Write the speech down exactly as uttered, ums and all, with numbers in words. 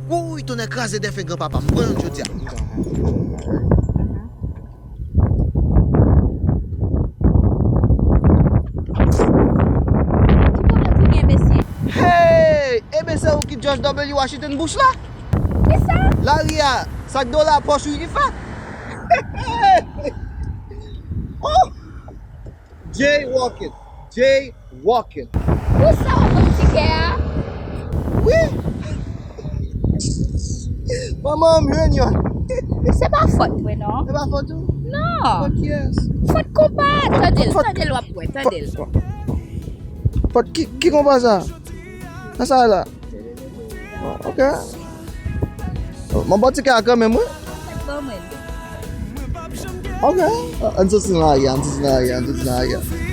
Wouy, tonnè kraze dèfen granpapa m. Pran youn jodi a. Ki pwoblèm ou gen, mesye? Hey! Ebyen se ou ki George W. Washington Bush la? Kisa? Lari a, sak dola pòch ou ki fè? Oh! Jaywalking. Jaywalking. Pou sa w ap ban m tikè a? Wi. Manman m jwenn yon. Se pa fòt mwen non. Se pa fòt ou? Non. Fòt kiyès? Fòt konpa. Tande l, tande l w ap wè, tande l. Fòt ki, ki konpa sa? Nan sa la? Oh, ok. Oh, mwen ba w tikè a kanmenm, wi. Fòt ban mwen. Ok. Ann soti nan lari a, ann soti nan lari a, ann soti nan lari a.